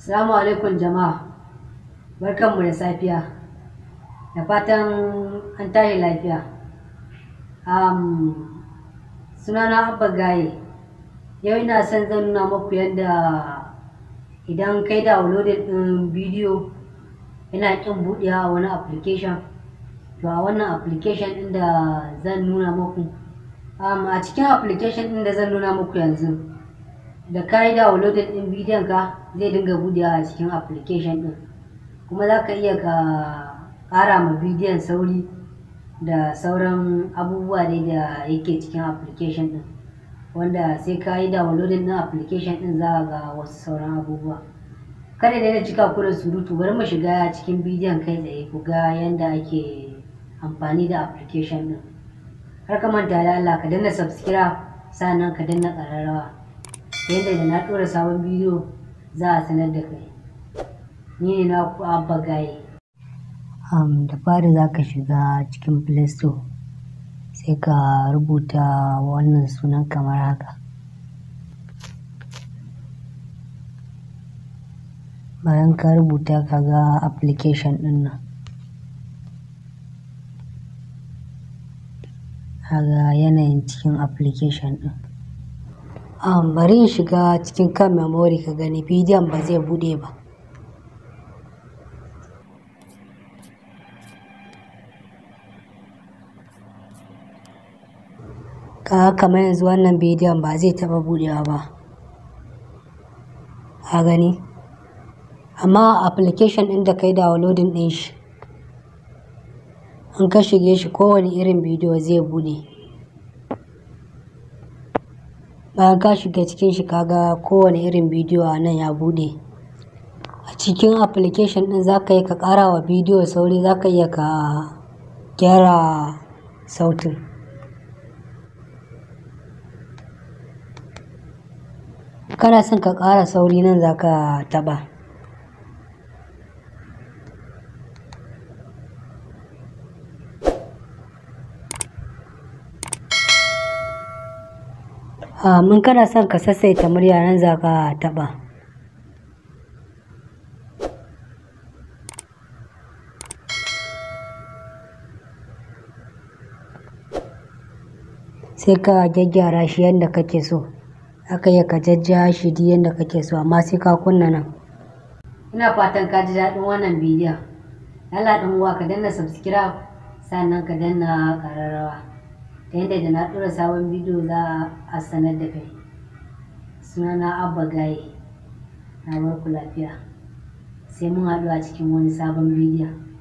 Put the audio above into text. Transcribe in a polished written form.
Assalamu alaikum jama'a. Barkanmu da safiya. Da fatan an tashi lafiya. Sunana Abba Gaye. Yau ina son zan nuna muku yadda idan kai downloading ɗin bidiyo yana ƙin buɗewa a wani application. To a wannan application ɗin da zan nuna muku, a cikin application ɗin da zan nuna muku yanzu, da ka yi downloading ɗin bidiyon ka zai dinga buɗewa a cikin application ɗin. Kuma za ka iya ka ƙara ma bidiyon sauri da sauran abubuwa dai da yake cikin application ɗin. Wanda sai ka yi downloading ɗin application ɗin za ka ga wasu sauran abubuwa. Kada dai na cika ku da surutu, bari mu shiga cikin bidiyon kai tsaye ku ga yanda ake amfani da application ɗin. Kar ka manta da Allah ka danna subscribe, sannan ka danna ƙararrawa. Yadda da na ɗora sabon bidiyo za a sanar da kai. Ni ne naku Abba Gaye. Da fari za ka shiga cikin Play Store, sai ka rubuta wannan sunan kamar haka. Bayan ka rubuta ka ga application ɗin nan. Ka ga yanayin cikin application ɗin. Bari in shiga cikin kan memory ka gani bidiyon ba zai buɗe ba. Kaga kamar yanzu wannan bidiyon ba zai taɓa buɗewa ba. Ka gani? Amma application ɗin da ka yi downloading ɗin shi, in ka shige shi kowane irin bidiyo zai buɗe. Bayan ka shiga cikin shi ka ga kowane irin bidiyo a nan ya buɗe. A cikin application ɗin za ka iya ka ƙara wa bidiyo sauri, za ka iya ka gyara sautin. Kana son ka ƙara sauri nan za ka taɓa. In kana son ka sassaita murya nan za ka taɓa. Sai ka gyaggyara shi yanda kake so. Zaka iya ka jajja shi duk yanda kake so, amma sai ka kunna nan. Ina fatan ka ji daɗin wannan bidiyon. Allah ɗan uwa ka danna subscribe, sannan ka danna ƙararrawa. Ta yadda da na ɗora sabon bidiyo za a sanar da kai. Sunana Abba Gaye. Na bar ku lafiya. Sai mun haɗu a cikin wani sabon bidiyon.